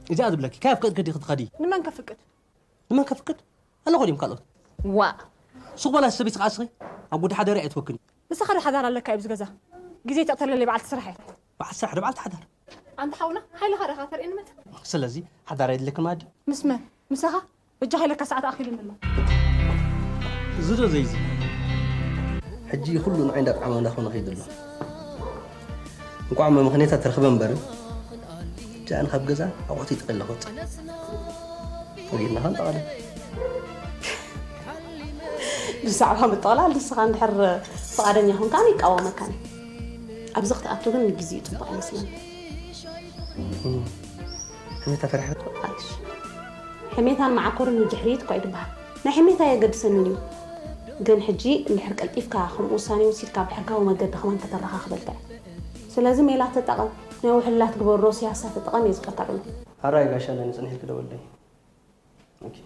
እዚኣ ዝብለኪ፣ ካይ ኣፍቀድኪ ዲኺ ትኸዲ? ንመን ከፍቅድ? ንመን ከፍቅድ? ኣለኹ ድዮም ካልኦት? ዋእ! ሱቕ በላ ሰበይቲ ከኣ እስኺ፣ ኣብ ጉዳይ ሓዳር ኣይትወክኒ። ንስኻ ዶ ሓዳር ኣለካ ኣብዚ ገዛ? ግዜ ተቕተለለይ በዓልቲ ስራሕ እየ። በዓልቲ ስራሕ ዶ በዓልቲ ሓዳር? ኣንታ ሓውና፣ ሓይልኻ ዲኻ ተርእየኒ መተ? ስለዚ ሓዳር የድልክን ማለት ድዩ? ምስ መን? ምሳኻ? በጃኻ ኢለካ ሰዓት ኣኺሉኒ ኣሎ። እዚ ዶ ዘይዚ? ሕጂ ኩሉ ንዓይ እንዳጥዓመና ክኾነ ከይዱ ኣሎ። እንቋዕ መመኽነያታት ረኽበ እምበር፣ ጃን ካብ ገዛ ኣቑሑት ይጥቕልል ክወጽእ። ወጊድና ኸንጠቐለ። ብዛዕባ ምጥቕላል ንስኻ እንድሕር ፍቓደኛ ኾንካ፣ ኣነ ይቃወመካን። ኣብዚ ክትኣቱ ግን ንግዜኡ ጽቡቕ ኣይመስለኒ። እም። ሕሜታ ፈሪሕካ? ኣይሽ። ሕሜታን መዓኮርን ንድሕሪት እኳ እዩ ዝበሃል። ናይ ሕሜታ ኣየገድሰንን እዩ። ግን ሕጂ እንድሕር ቀልጢፍካ ከምኡ ውሳኔ ወሲድካ ብሕጋዊ መገዲ ከማን ከተረኻኽበልካ እየ። ስለዚ ሜላ ተጠቐም። ናይ ውሕላት ግበሮ፣ ሲያሳ ተጠቐም እየ ዝብለካ ዘሎ። ሕራይ ጋሻ ኣለኒ፣ ጽንሕ ኢልኪ ደውልለይ። ኦኬ።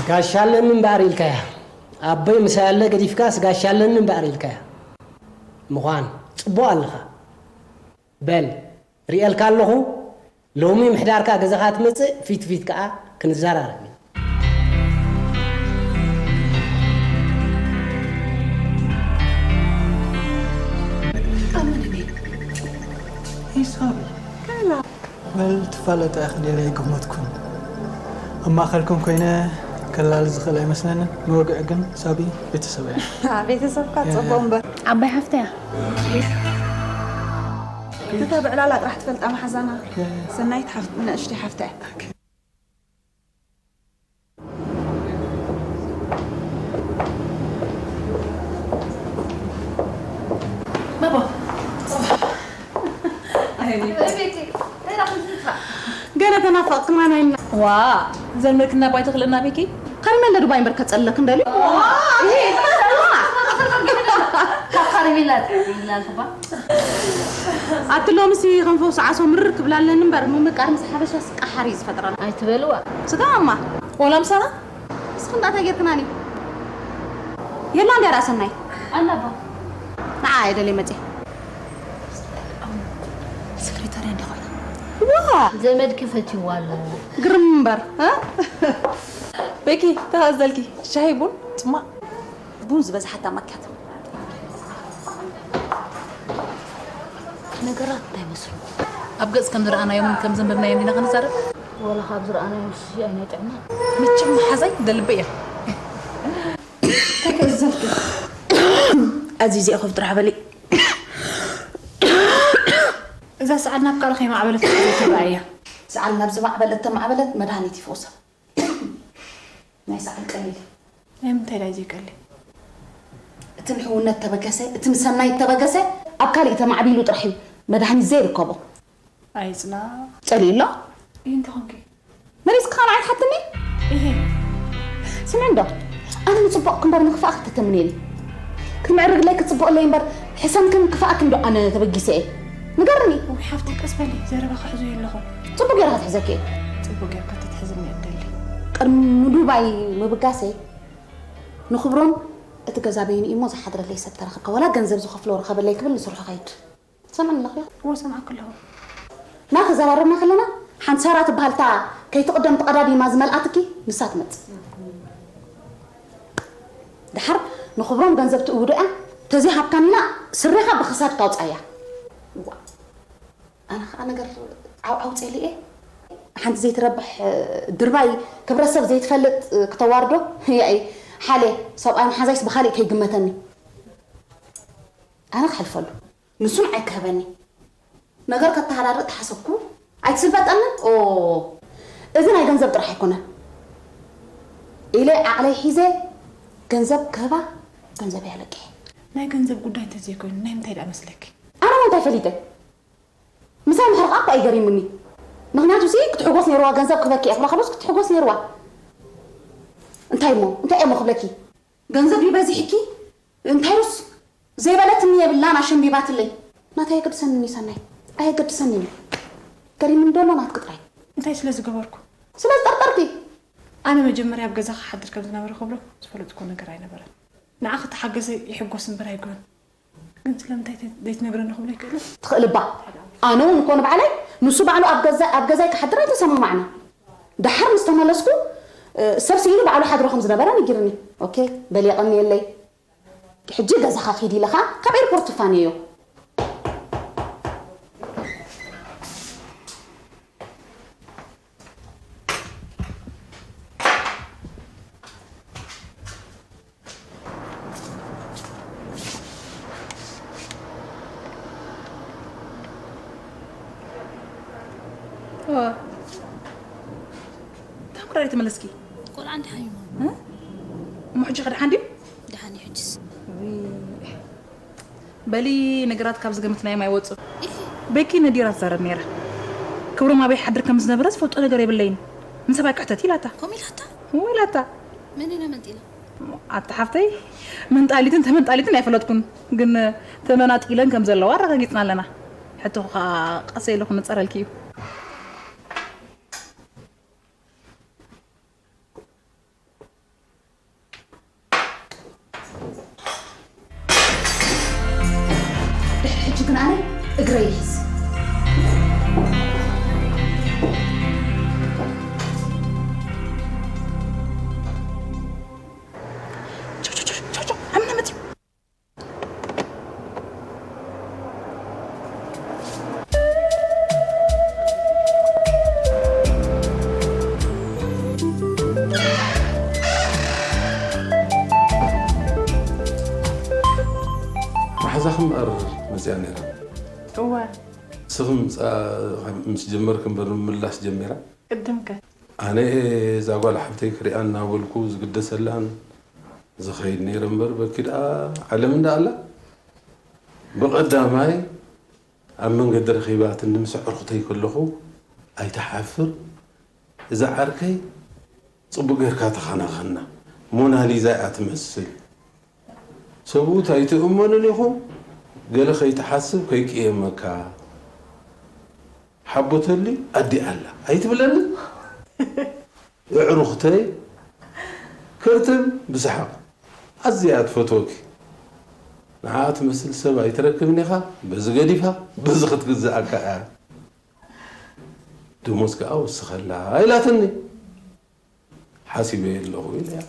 ጋሻ ኣለኒ እምበኣር ኢልካያ። ኣቦይ ምሳይ ኣለ ገዲፍካስ ጋሻ ኣለኒ እምበኣር ኢልካያ። ምዃን ጽቡቕ ኣለኻ። በል፣ ሪኤልካ ኣለኹ። ሎሚ ምሕዳርካ ገዛኻ ትመጽእ፣ ፊት ፊት ከኣ ክንዘራረብ ኢና። ሂሳብ። በል ትፋለጣ ኢኺ ኢለ ኣይገመትኩን። ኣብ ማእከልኩም ኮይነ ከላሊ ዝኽእል ኣይመስለንን። ንወግዒ ግን ሳቢ ቤተሰብ እያ። ቤተሰብካ ጽቡቕ እምበር። ዓባይ ሓፍተይ እያ። እታ ብዕላላ ጥራሕ ትፈልጣ መሓዛና ሰናይት ሓፍ-፣ ንእሽተይ ሓፍታ እያ። ባባ። ኣይ፣ ቤቲ፣ እንታይ ደኣ ከምዚ ኢልካ? ገለ ተናፈቕክና ናይና። ዋ፣ ዘልመድክና ባይ ተኽእለና ቤኪ? ካሪመለ ዱባይ እምበር ከጸለክ እንደልዩ። ዋ፣ ይሄ፣ ካብ ካሪሜላ ጥዕም ኢልና ንኽባ። ኣቲ ሎምሲ ከም ፈውሲ ዓሶ ምርር ክብላ ኣለኒ እምበር፣ ምምቃር ምስ ሓበሻ ስቃ ሓሪ ዝፈጥረና። ኣይትበልዋ። ስጋ ማማ። ወላ ምሳና? እስኺ እንዳ እንታይ ጌርክናኒ? የላ እንድያ ደኣ ሰናይ? ኣላ ኣባ። ንዓ እየ ደልየ መጽየ። ሰክሬታርያ እንዳ ኮይና። ዋ! ዘመድኪ ፈትይዋ ኣሎ። ግርም እምበር፣ እ? ቤኪ፣ ተኸዘልኪ። ሻሂ ቡን፣ ጽማቕ። ቡን ዝበዝሓታ ማክያቶ። ነገራት እንታይ መስሉ? ኣብ ገጽ ከም ዝረኣናዮምን ከም ዘንበብናዮን ዲና ክንዛረብ? ወላ ካብ ዝረኣናዮ ምስ ሽሻይ ናይ ጥዕና። መቸም መሓዛይ ደልበ እያ። እንታይ ክእዘዝኪ? ኣዚዘ ኮፍ ጥራሕ በሊ። እዛ ሰዓት ናብ ካልእ ከይማዕበለት ትረኣ እያ። ሰዓል ናብ ዝማዕበለ እተማዕበለት መድሃኒት ይፈውሳ። ናይ ሰዓል ቀሊል እዩ። ናይ ምንታይ ዳይ ዘይቀሊ? እቲ ንሕውነት ተበገሰ፣ እቲ ንሰናይ ተበገሰ፣ ኣብ ካልእ ተማዕቢሉ ጥራሕ እዩ መድሃኒት ዘይርከቦ። ኣይጽና። ጸሊእ ኣሎ? ይህ እንተ ኾንኪ? መሊስኪ ኸኣ ንዓይ ትሓትኒ? እሄ። ስምዒ እንዶ፣ ኣነ ንጽቡቕኪ እምበር ንኽፋእኪ ተተምንየኒ። ክትምዕርግለይ ክትጽብቕለይ እምበር፣ ሕሰምክን ክፋእክን ዶ ኣነ ተበጊሰ እየ? ንገርኒ። ውይ ሓፍተይ ቀስ በሊ፣ ዘረባ ክሕዞ የለኹ። ጽቡቕ ጌረ ክትሕዘኪ እየ። ጽቡቕ ጌርካ ተትሕዝኒ እየ እደሊ። ቅድሚ ንዱባይ ምብጋሰይ፣ ንኽብሮም እቲ ገዛ በይኑ እዩሞ ዝሓድረለይ ሰብ ተረኸብካ፣ ወላ ገንዘብ ዝኸፍሎ ርኸበለይ ክብል ንስርሑ ኸይድ። ትሰምዕኒ ኣለኺ? እወ፣ ሰምዓኪ ኣለኹ። ና ክዘራረብና ከለና፣ ሓንቲ ሳራ ትበሃል እታ ከይትቕደም ተቐዳዲማ ዝመልኣትኪ ንሳ ትመጽእ። ደሓር ንኽብሮም ገንዘብ ትእውዶ እያ፣ ተዘይሃብካኒና ስሬኻ ብኽሳድካ ኣውጻያ። እዋ፣ ኣነ ኸኣ ነገር ዓውዓው ጸሊኤ። ሓንቲ ዘይትረብሕ ድርባይ ክብረተሰብ ዘይትፈልጥ ክተዋርዶ፣ ያኢ ሓልየ ሰብኣይ መሓዛይስ ብኻሊእ ከይግመተኒ። ኣነ ክሕልፈሉ። ንሱ ንዓይ ክህበኒ። ነገር ከተሃዳድእ ተሓሰብኩ። ኣይትስልበጠንን? ኦ፣ እዚ ናይ ገንዘብ ጥራሕ ኣይኮነን። ኢለ ዓቕለይ ሒዘ ገንዘብ ክህባ ገንዘብ ኣለቂሐ። ናይ ገንዘብ ጉዳይ እንተዘይኮይኑ ናይ ምንታይ ደኣ መስለኪ? ኣነ ሞ እንታይ ፈሊጠ? ምሳይ ምሕርቓ እኮ ኣይገሪሙኒ። ምኽንያቱ ሲ ክትሕጎስ ነይርዋ ገንዘብ ክህበኪ እየ ክብላ ከሎስ ክትሕጎስ ነይርዋ። እንታይ እሞ? እንታይ እየ እሞ ክብለኪ? ገንዘብ ድዩ በዚሕኪ? እንታይ ሩስ ዘይበለትኒ የብላን ኣሸንቢባትለይ። ናተይ ኣየገድሰንን እዩ ሰናይ፣ ኣየገድሰንን እዩ። ገሪሙኒ ዶ ኣሎ ናትኪ ጥራይ? እንታይ ስለ ዝገበርኩ? ስለ ዝጠርጠርኪ። ኣነ መጀመርያ ኣብ ገዛ ክሓድር ከም ዝነበረ ክብሎ ዝፈለጥኩ ነገር ኣይነበረን። ንዓኺ ተሓገዘ ይሕጎስ እምበር ኣይጉህን። ግን ስለምንታይ ተ-፣ ዘይትነግረኒ ክብሎ ይክእል? ትኽእል እባ። ኣነ እውን እኮ ንባዕለይ ንሱ ባዕሉ ኣብ ገዛ ኣብ ገዛይ ክሓድር ኣይተሰማማዕና። ደሓር ምስ ተመለስኩ፣ እ፣ ሰብ ስኢሉ ባዕሉ ሓድሮ ከም ዝነበረ ነጊርኒ። ኦኬ፣ በል የቐንየለይ። ሕጂ ገዛኻ ኪድ ኢለኻ ካብ ኤርፖርት ትፋነዮ። እዋ። ታምራይ ተመለስኪ? ቆልዓ እንዲሓሚሙ። እ? እሞ ሕጂ ከ ደሓን ድዩ? ደሓን እዩ ሕጅስ። በሊ፣ ነገራት ካብ ዝገመትናዮም ኣይወፁን። ኢሂ። ቤኪ ነዲራ ትዛረብ ነይራ። ክብሮም ኣበይ ሓድር ከም ዝነበረ ዝፈልጦ ነገር የብለይን። ንሰብ ኣይክሕተት ኢላታ። ከምኡ ኢላታ? እዎ ኢላታ። መን ኢላ መንጢላ? ኣታ ሓፍተይ፣ መንጣሊትን ተመንጣሊትን ኣይፈለጥኩን፣ ግን ተመናጢለን ከም ዘለዋ ኣረጋጊጽና ኣለና። ሕቶኹ ከኣ ቀስ ኢለ ክንጸረልኪ እዩ። ድሕሪ ሕጂ ግን ኣነ እግረይ ይሕዝ። ቻው፣ ቻው፣ ቻው፣ ቻው፣ ቻው። ኣምና መጺኡ። መሓዛኺ እምበኣር መጺኣ ነይራ። እወ። ንስኺ ምጻ-፣ ምስ ጀመርኪ እምበር ምምላስ ጀሚራ? ቅድምከ? ኣነ እዛ ጓል ሓፍተይ ክሪኣ እናበልኩ ዝግደሰላን ዝኸይድ ነይረ እምበር፣ በኪ ደኣ ዓለም እንዳ ኣላ። ብቐዳማይ ኣብ መንገዲ ረኺባትኒ ምስ ኣዕሩኽተይ ከለኹ ኣይትሓፍር። እዛ ዓርከይ ጽቡቕ ጌርካ ተኸናኸና። ሞናሊዛ እያ ትመስል። ሰብኡት ኣይትእመኑን ኢኹም፣ ገለ ከይትሓስብ ከይቅየመካ። ሓቦተሊ ኣዲ ኣላ ኣይትብለኒ? የዕሩኽተይ ክርትም ብሰሓቕ። ኣዝያ እያ ትፈትወኪ። ንዓኣ ትመስል ሰብ ኣይትረክብን ኢኻ፣ በዚ ገዲፋ በዚ ክትግዝኣካ እያ። ደሞዝ ከኣ ወስኸላ ኢላትኒ። ሓሲበዮ ኣለኹ ኢለያ።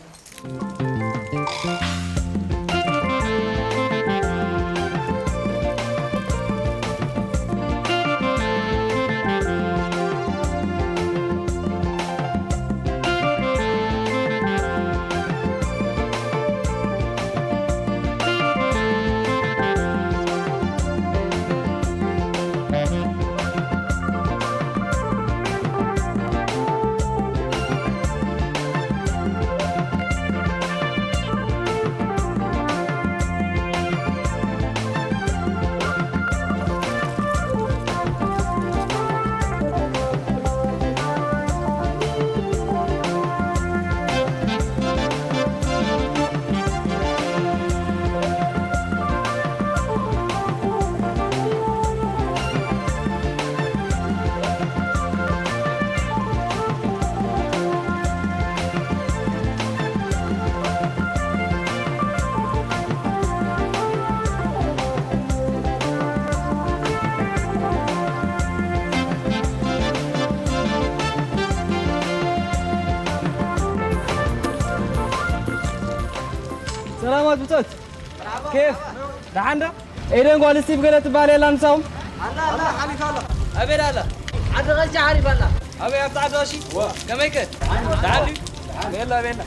ሰላማት ብጾት። ኬፍ ደሓን ዶ? ኤደን ጓል ስቲቭ ገለ ትበሃል የላን ምሳኹም? ኣላ፣ ኣላ፣ ሓሊፋ ኣላ። ኣበይ ኣላ? ዓዲ ቐሺ ሓሊፋ ኣላ። ኣበይ ኣብቲ ዓዲ ቐሺ? ከመይ ከ? ደሓን ድዩ? ቤላ፣ ቤላ።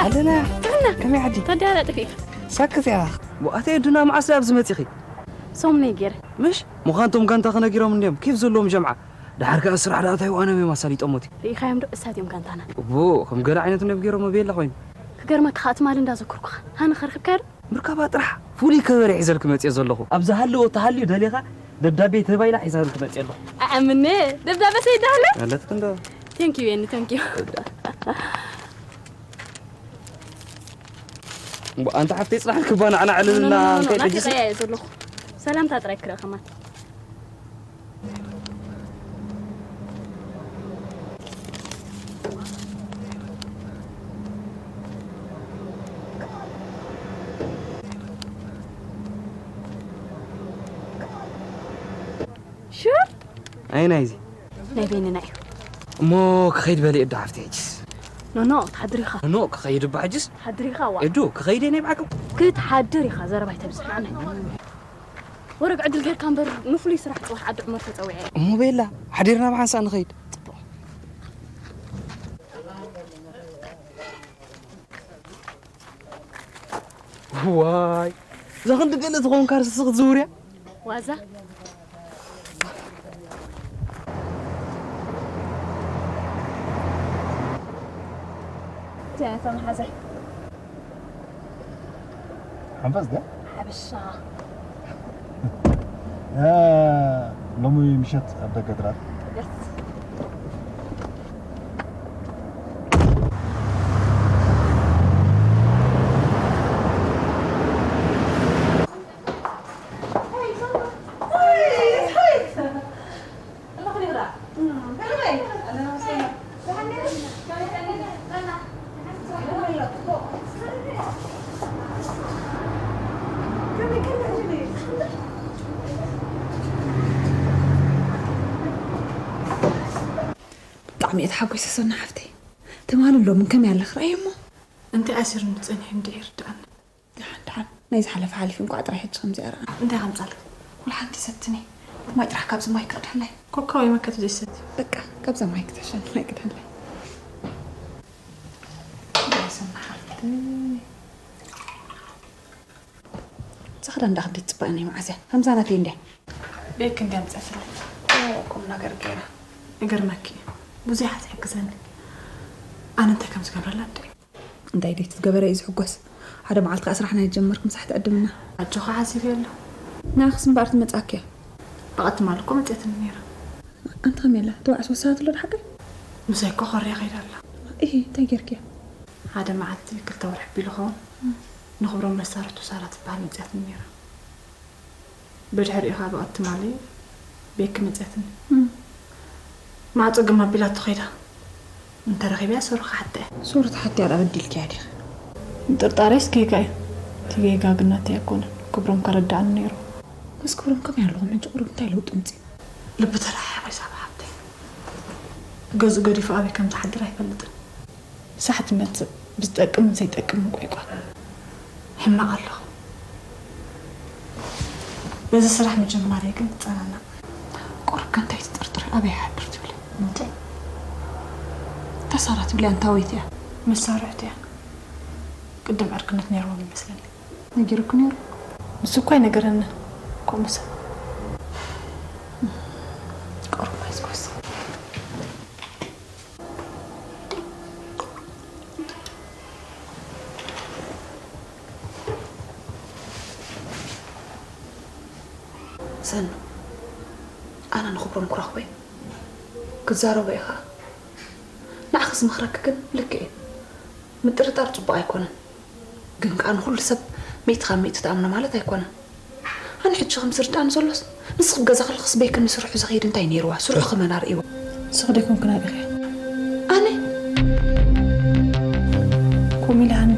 ኣለና። ጥዕና። ከመይ ዓዲ? ታዲያ ኣላ ጥፊእካ። ሳክት እያ። ኣታ የዱና፣ መዓስ ኣብዚ መጺኺ? ሰሙን እየ ገይረ። ምሽ? ምዃንቶም ጋንታ ክነጊሮም እንድዮም። ኬፍ ዘለዎም ጀምዓ። ደሓር ከኣ ስራሕ ደኣ እንታይ ዋኖም እዮም ኣሳሊጦሞቲ? ርኢኻዮም ዶ? እሳት እዮም ጋንታና። እቦ፣ ከም ገለ ዓይነት ነብ ገይሮም ቤላ ኮይኑ። ክገርመካ ከኣ ትማሊ እንዳዘከርኩኻ። ሃኒ ከርክብካዮ ዶ? ምርካባ ጥራሕ ፍሉይ ከበረ ሒዘልኪ መጽየ ዘለኹ። ኣብ ዝሃለዎ ተሃልዩ ደሊኻ ደብዳቤ ተባይላ ሒዛልኪ መጽየ ኣለኹ። ኣኣምነ፣ ደብዳቤ ሰይዳለ? ኣለትክ እንዶ። Thank you፣ የኒ፣ thank you። እምባ፣ ኣንታ ሓፍተይ፣ ጽናሕ ክባ ናዕናዕ ኢልና ኖ፣ ኖ፣ ኖ፣ እንታይ ናተይ ሕጅስ? ቀያ እየ ዘለኹ። ሰላምታ ጥራይ ክረኸማ። ሹር? ኣይ ናይዚ። ናይ በይንና እዩ። እሞ ክኸይድ በሊ እዶ ሓፍተይ ሕጅስ። ኖ፣ ኖ፣ ትሓድር ኢኻ። ኖ፣ ክኸይድ እባ ሕጅስ። ትሓድር ኢኻ፣ ዋ። እዶ፣ ክኸይድ እየ ናይ ብሓቂ። ክትሓድር ኢኻ፣ ዘረባ ኣይተብዝሕ፣ ንዓናይ። ወረግ ዕድል ጌርካ እምበር፣ ንፍሉይ ስራሕ ጽባሕ ዓዲ ዑመር ተጸዊዐ። እሞ ቤላ፣ ሓዲርና ብሓንሳእ ንኸይድ። ጽቡቕ። ዋይ፣ እዛ ክንዲ ገለ ትኸውን ካርስ ክትዝውር እያ። ዋዛ። እንታይ እያ እታ መሓዛይ? ሓንፈስ ድያ? ሓበሻ። እ፣ ሎሚ ምሸት ኣብ ደገ ድራር። ደስ። ብጣዕሚ እየ ተሓጒሰ ሰና ሓፍተይ። ትማልን ሎምን ከመይ ኣለኺ? ርኣይ እሞ። እንታይ ኣሲሩኒ ጸኒሑ እንድዒ ይርድኣኒ። ደሓን፣ ደሓን። ናይ ዝሓለፈ ሓሊፉ እንኳዕ ጥራይ ሕጂ ከምዚ ኣርኣና። እንታይ ከምጻልክ? ወላ ሓንቲ ሰትኒ። ማይ ጥራሕ ካብዚ ማይ ክቕድሕለይ። ኮካ ወይ መከት ዘይሰቲ? በቃ፣ ካብዛ ማይ ክተሸን ማይ ቅድሕለይ። ሰና ሓፍተይ። እዛ ክዳን ደኣ ክንደይ ትጽብቕ ናይ መዓዝያ። ከምዛ ናተይ እንድያ። ቤክ እንድያ ምጸፍለይ። ኦ፣ ቁም ነገር ገይራ። ይገርመኪ፣ ብዙሕ እያ ትሕግዘኒ። ኣነ እንታይ ከም ዝገብረላ እንድዒ። እንታይ ደይ ትገበረ እዩ ዝሕጎስ? ሓደ መዓልቲ ከኣ ስራሕና ይጀመርክ ምሳሕ ትዕድምና። ኣጆኻ ሓሲብ የለ። ንኣኽስ እምበኣር ትመጻኪ እያ። ብቐትማል እኮ መጽያትኒ ነይራ። ኣንቲ ከመይ ኣላ? ተባዕስ ወሳት ኣሎ ድሓቀ? ምሳይ እኮ ኮርያ ከይዳ ኣላ። እሂ፣ እንታይ ጌርክያ? ሓደ መዓልቲ ክልተ ወርሒ ቢሉ ኸውን። ንኽብሮም መሳርሕቱ ሳራ ትበሃል መጽያትኒ ነይራ። ብድሕሪኡ ኸኣ ብቐትማሊ ቤኪ መጽያትኒ። እም። ማዕጾ ግም ኣቢላቶ ኸይዳ። እንተ ረኺበያ ሶሪ ክሓታ እየ። ሶሪ ትሓትያ ደኣ በዲልክያ ዲኺ? ምጥርጣረይስ ጌጋ እዩ። እቲ ጌጋ ግን ናተይ ኣይኮነን። ክብሮም ከረድኣኒ ነይሩ። ምስ ክብሮም ከመይ ኣለኹም ሕጂ ቁሩብ እንታይ ለውጢ ምጺኡ? ልቢ ተረሓሒቑ እዩ ሳባ ሓብተይ። ገዝኡ ገዲፉ ኣበይ ከም ዝሓድር ኣይፈልጥን። ሳሕ ትመጽእ፣ ብዝጠቅምን ዘይጠቅምን ቆይቋ። ሕማቕ ኣለኹ። በዚ ስራሕ ምጅማረይ ግን ትጸናናቕ። ቁሩብ ከ እንታይ ትጥርጥሪ? ኣበይ ይሓድር ትብሊ? እንታይ? እታ ሳራ ትብልያ እንታወይቲ እያ? መሳርሕቱ እያ። ቅድም ዕርክነት ነይርዎም ይመስለኒ። ነጊሩኪ ነይሩ? ንሱ እኳ ኣይነገረንን። ከምኡ ሰብ። ቁሩብ ኣይዝጎስ። ሰኑ፣ ኣነ ንኽብሮም ክረኽቦ እየ። ክዛረቦ እየ ኸኣ። ንዓኺ ዝመኽረኪ ግን ልክዕ እዩ። ምጥርጣር ጽቡቕ ኣይኮነን። ግን ከኣ ንኹሉ ሰብ ሚእቲ ካብ ሚእቲ ትኣምኖ ማለት ኣይኮነን። ኣነ ሕጂ ከም ዝርድኣኒ ዘሎስ፣ ንስኺ ኣብ ገዛ ከለኽስ ቤኪ ንስርሑ ዝኸይድ እንታይ ነይርዋ? ስርሑ ከመን ኣርእይዋ? ንስኺ ዶ ኣይኮንክን ኣርኢኽያ? ኣነ? ከምኡ ኢለ ሃኒ።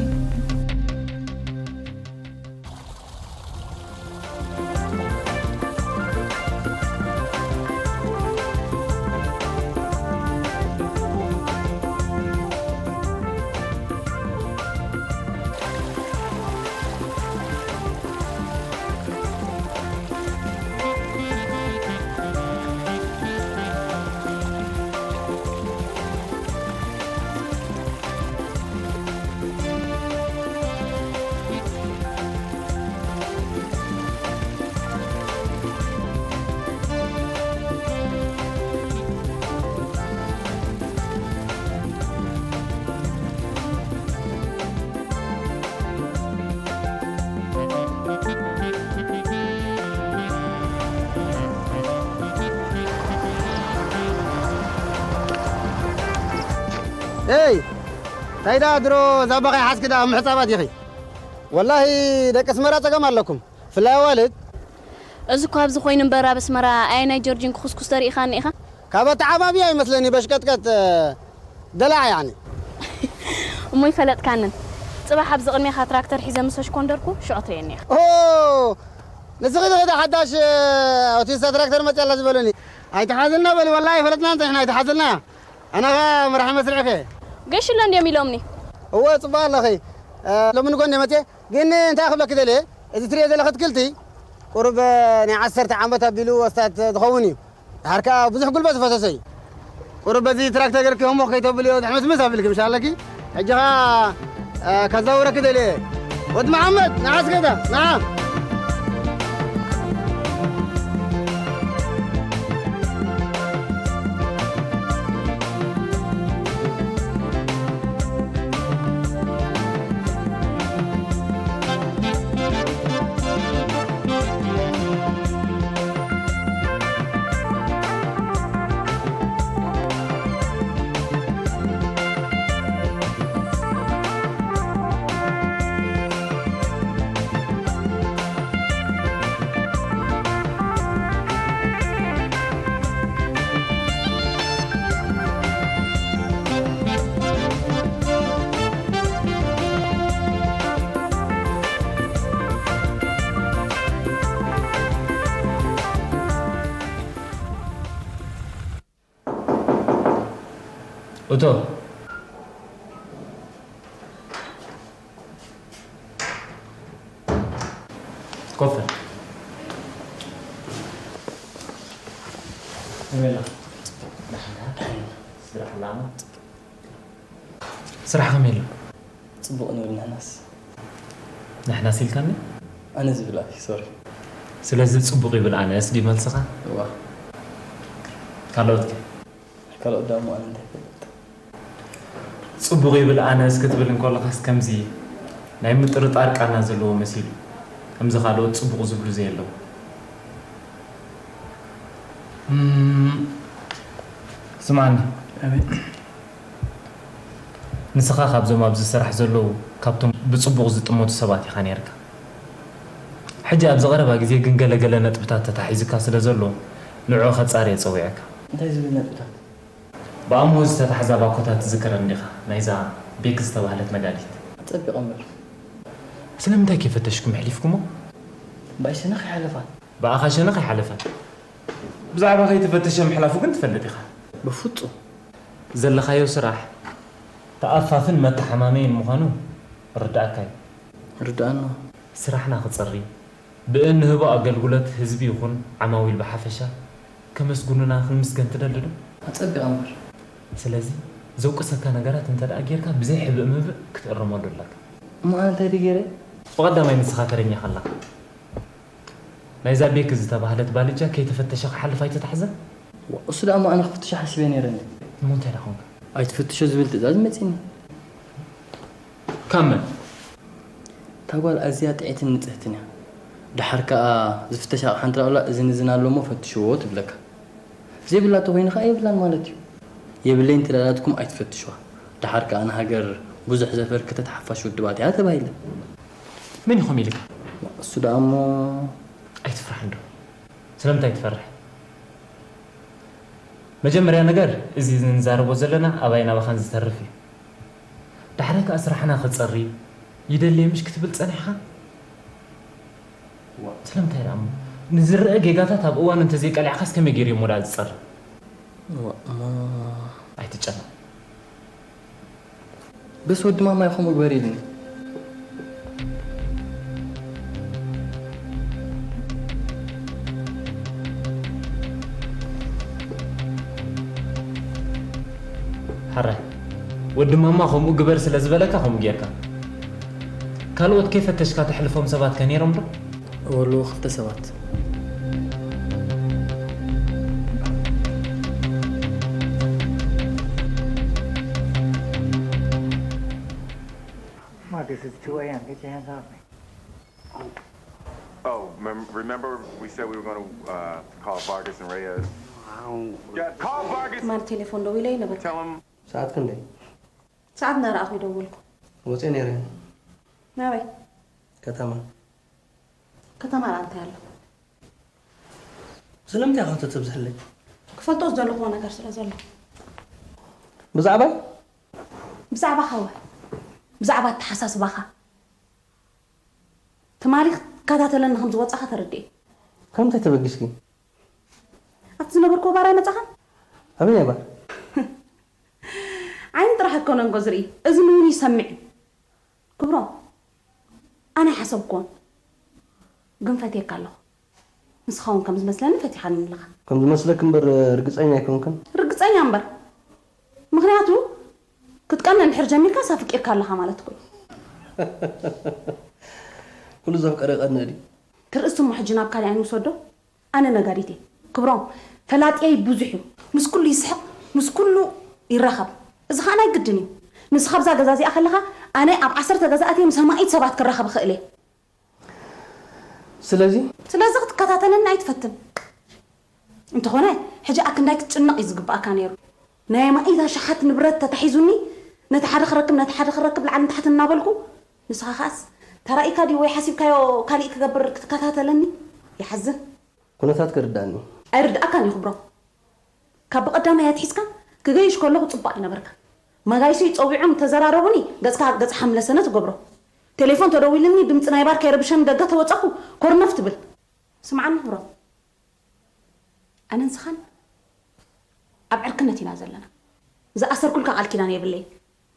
ኤይ፣ እንታይ ደኣ ድሮ እዛ ኣባኻ ይሓዝኪ ደኣ ምሕጻባት ኢኺ? ወላሂ ደቂ ኣስመራ ጸገም ኣለኩም፣ ብፍላይ ኣዋልድ። እዚ እኳ ኣብዚ ኮይኑ እምበር ኣብ ኣስመራ ኣየናይ ጆርጂን ክኹስኩስ ተሪኢኻኒ ኢኻ? ካብ ኣተዓባብያ ይመስለኒ በሽቀጥቀጥ፣ እ፣ ደላዕ ያኒ። እሞ ይፈለጥካንን። ጽባሕ ኣብዚ ቅድሜኻ ትራክተር ሒዘ ምስ ወሽኮ እንደርኩ ሽዑ ትርእየኒ ኢኻ። ኦ፣ ንስኺ ዲኺ እታ ሓዳሽ፣ እ፣ ኣውቲስታ ትራክተር መጽያ ኣላ ዝበሉኒ? ኣይትሓዝልና በሊ፣ ወላሂ ኣይፈለጥናን ጸኒሕና፣ ኣይትሓዝልና። ኣነ ኸኣ መራሒ መስርዕከ? ገሽሎ እንድዮም ኢሎምኒ። እወ፣ ጽቡቕ ኣለኺ። እ፣ ሎሚ ንጎኒ መጽየ፣ ግን እንታይ ክብለኪ ደልየ፣ እዚ ትርእየ ዘለኺ ኣትክልቲ ቁሩብ ናይ ዓሰርተ ዓመት ኣቢሉ ወስታት ዝኸውን እዩ። ድሓር ከኣ ብዙሕ ጉልበት ዝፈሰሰ እዩ። ቁሩብ በዚ ትራክተር ገርኪ ህሞኽ ከይተብልዮ ዝሕምስምስ ኣቢልኪ ምሽ ኣለኪ። ሕጂ ኸኣ፣ እ፣ ከዛውረኪ ደልየ። ወዲ መሓመድ፣ ንዓ እስከ እታ፣ ንዓ። እቶ። ኮፍ በል። ከመይ ኣለኻ? ደሓን። ስራሕ ኣለኻ? ስራሕ ከመይ ኣሎ? ጽቡቕ ንብል ንሕናስ። ንሕናስ ኢልካኒ? ኣነ ዝብል ኣፍ፣ ሶሪ። ስለዚ ጽቡቕ ይብል ኣነስ ድዩ መልስኻ? እዋ። ካልኦት ከ? ካልኦት ደኣ እሞ ኣነ እንታይ ይፈልጥ? ጽቡቕ ይብል ኣነስ ክትብል እንከለኻስ ከምዚ ናይ ምጥርጣር ቃና ዘለዎ መሲሉ። ከምዚ ካልኦት ጽቡቕ ዝብሉ ዘየለዉ። እም፣ ስምዓኒ። ኣቤት። ንስኻ ካብዞም ኣብዚ ስራሕ ዘለዉ፣ ካብቶም ብጽቡቕ ዝጥመቱ ሰባት ኢኻ ነይርካ። ሕጂ ኣብዚ ቀረባ ግዜ ግን ገለ ገለ ነጥብታት ተታሒዙካ ስለ ዘሎ፣ ንዕኡ ከጻሪ እየ ጸዊዐካ። እንታይ ዝብል ነጥብታት? ብኣምሆ ዝተታሕዛ ባኮታት ትዝክረን ዲኻ? ናይዛ ቤክ ዝተባህለት ነጋዲት። ጸቢቐ እምበር። ስለምንታይ ከይፈተሽኩም ኣሕሊፍኩሞ? ብኣይ ሸነኽ ይሓለፋ። ብኣኻ ሸነኽ ኣይሓለፈን። ብዛዕባ ከይተፈተሸ ምሕላፉ ግን ትፈልጥ ኢኻ። በፍጹም። ዘለኻዮ ስራሕ ተኣፋፍን መተሓማመይን ምዃኑ ርድኣካ እዩ። ርድኣና። ስራሕና ክጸሪ፣ ብእንህቦ ኣገልግሎት ህዝቢ ይኹን ዓማዊል ብሓፈሻ ከመስግኑና ክንምስገን ትደሊ ዶ? ኣጸቢቐ እምበር። ስለዚ ዘውቅሰካ ነገራት እንተ ደኣ ጌርካ ብዘይ ሕብእ ምብእ ክትእረመሉ ኣለካ። እሞ ኣነ እንታይ ድየ ገይረ? ብቐዳማይ ንስኻ ተረኛኻ ኣለኻ። ናይዛ ቤክ ዝተባህለት ባልጃ ከይተፈተሸ ክሓልፍ ኣይተታሕዘን። ዋ፣ እሱ ደኣ እሞ ኣነ ክፍትሾ ሓሲበ ነይረ እንዴ። እሞ እንታይ ደኣ ኾንካ? ኣይትፍትሾ ዝብል ትእዛዝ መጺኒ። ካብ መን? እታ ጓል ኣዝያ ጥዕይትን ንጽህትን እያ። ደሓር ከኣ ዝፍተሽ ኣቕሓ እንተ ደኣ ኣሎ፣ እዝን እዝን ኣሎ እሞ ፈትሽዎ ትብለካ። ዘይብላ እንተኾይኑ ኸኣ የብላን ማለት እዩ። የብለይን እንተ ደኣ ኢላትኩም ኣይትፈትሽዋ። ደሓር ከኣ ንሃገር ብዙሕ ዘበርከተት ሓፋሽ ውድባት እያ ተባሂለ። መን ኢኹም ኢልካ? እሱ ደኣ እሞ። ኣይትፍራሕ እንዶ። ስለምንታይ ትፈርሕ? መጀመርያ ነገር፣ እዚ ንዛረቦ ዘለና ኣባይን ኣባኻን ዝተርፍ እዩ። ዳሕራይ ከኣ ስራሕና ክጸሪ ይደሊ እየ ምሽ ክትብል ጸኒሕካ? ዋ። ስለምንታይ ደኣ እሞ? ንዝረአ ጌጋታት ኣብ እዋኑ እንተዘይቀሊዕካስ ከመይ ገይሩ እሞ ደኣ ዝጸሪ? ዋ፣ እሞ። ኣይትጨነቕ። በስ ወዲ ማማይ ከምኡ ግበር ኢሉኒ። ሕራይ፣ ወዲ ማማ ከምኡ ግበር ስለ ዝበለካ ከምኡ ጌርካ። ካልኦት ከይፈተሽካ ተሕልፎም ሰባት ከ ነይሮም ዶ? እወ፣ ኣለዉ ክልተ ሰባት። Marcus, it's two a m. Get your hands off me. Oh, mem- remember we said we were going to uh, call Vargas and Reyes? I don't. Yeah, call Vargas. ትማሊ ቴሌፎን ደዊለ ይነበርካ። Tell him. ሰዓት ክንደይ? ሰዓት እናረኣኹ ይደወልኩ። ወፂአ ነይረ። ናበይ? ከተማ። ከተማ ደኣ እንታይ ኣሎ? ስለምንታይ ኢኻ ተተብዝሐለይ? ክፈልጦ ዝደለኹዎ ነገር ስለ ዘሎ። ብዛዕባይ? ብዛዕባኻ ወ? ብዛዕባ ኣተሓሳስባኻ። ትማሊ ክትከታተለኒ ከም ዝወጻኻ ተረዲኤ። ከምታይ ተበጊስኪ? ኣብቲ ዝነበርኩዎ ባር ኣይመጻኻን? ኣበይ ባር? ዓይኒ ጥራሕ ኣይኮነን እኮ ዝርኢ፣ እዝኒ እውን ይሰምዕ እዩ። ክብሮም፣ ኣነ ኣይሓሰብኩዎን፣ ግን ፈትየካ ኣለኹ። ንስኻ እውን ከም ዝመስለኒ ፈቲኻኒ ኣለኻ። ከም ዝመስለኪ እምበር ርግጸኛ ኣይኮንክን። ርግጸኛ እምበር። ምኽንያቱ ክትቀንእ እንድሕር ጀሚርካስ ኣፍቂርካ ኣለኻ ማለት እኮ እዩ። ኩሉ ዘፍቀረ ይቐንእ ድዩ? ትርእስቲ እሞ ሕጂ ናብ ካልእ ኣይንውሰዶ። ኣነ ነጋዲት እየ። ክብሮም፣ ፈላጥየይ ብዙሕ እዩ። ምስ ኩሉ ይስሕቕ፣ ምስ ኩሉ ይራኸብ። እዚ ኸኣ ናይ ግድን እዩ። ንስኻ ኣብዛ ገዛ እዚኣ ከለኻ፣ ኣነ ኣብ ዓሰርተ ገዛእቲ ምስ ኣማኢት ሰባት ክራኸብ እኽእል እየ። ስለዚ? ስለዚ ክትከታተለኒ ኣይትፈትን። እንተኾነ፣ ሕጂ ኣክንዳይ ክትጭነቕ እዩ ዝግብኣካ ነይሩ። ናይ ኣማኢት ኣሽሓት ንብረት ተታሒዙኒ፣ ነቲ ሓደ ክረክብ፣ ነቲ ሓደ ክረክብ፣ ላዕሊ ንታሕቲ እናበልኩ፣ ንስኻ ኸኣስ፣ ተራኢካ ድዩ ወይ ሓሲብካዮ ካሊእ ክገብር ክትከታተለኒ? ይሓዝን። ኩነታት ክርዳእኒ። ኣይርድኣካን እዩ ክብሮም። ካብ ብቐዳማይ ኣትሒዝካ ክገይሽ ከለኹ ጽቡቕ ኣይነበርካን። መጋይሶ ይጸዊዖም ተዘራረቡኒ፣ ገጽካ ገጽ ሓምለሰነ ትገብሮ። ቴሌፎን ተደዊልኒ ድምጺ ናይ ባር ከይረብሸኒ ደገ ተወጸኹ ኮርነፍ ትብል። ስምዓኒ ክብሮም። ኣነ ንስኻን ኣብ ዕርክነት ኢና ዘለና። ዝኣሰርኩልካ ቃል ኪዳን የብለይ።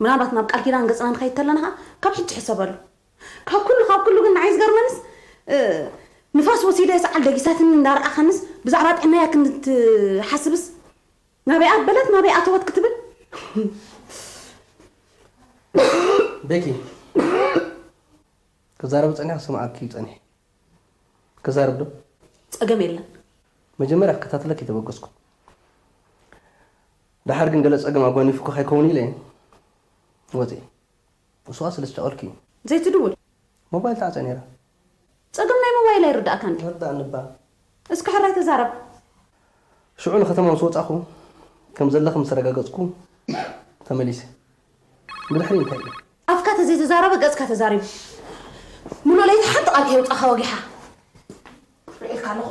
ምናልባት ናብ ቃል ኪዳን ገጽና ንኸይድ ተለና ኸኣ ካብ ሕጂ ሕሰበሉ። ካብ ኩሉ፣ ካብ ኩሉ ግን ንዓይ ዝገርመንስ፣ እ፣ ንፋስ ወሲደ ሰዓል ደጊሳትኒ እንዳረኣኻንስ ብዛዕባ ጥዕናያ ክንትሓስብስ ናበይ ኣበለት ናበይ ኣተወት ክትብል። ቤኪ፣ ክዛረብ ጸኒሐ ክሰምዓኪ ጸኒሐ። ክዛረብ ዶ? ጸገም የለን። መጀመርያ ክከታተለኪ ተበገስኩ። ደሓር ግን ገለ ጸገም ኣጓኒፉኪ ከይከውን ኢለ ወጺኤ። እሱኣ ስለ ዝጨቐልኪ እዩ። ዘይትድውል? ሞባይል ተዓጽያ ነይራ። ጸገም ናይ ሞባይል ኣይርድኣካን ድዩ? ይርድኣኒ እባ። እስኪ ሕራይ ተዛረብ። ሽዑ ንከተማ ምስ ወጻኹ ከም ዘለኺ ምስ ኣረጋገጽኩ ተመሊሰ። ብድሕሪ እንታይ እዩ? ኣፍካ ተዘይተዛረበ ገጽካ ተዛሪቡ። ሙሉእ ለይቲ ሓንቲ ቃል ከየውጻኻ ወጊሓ። ርኤልካ ኣለኹ።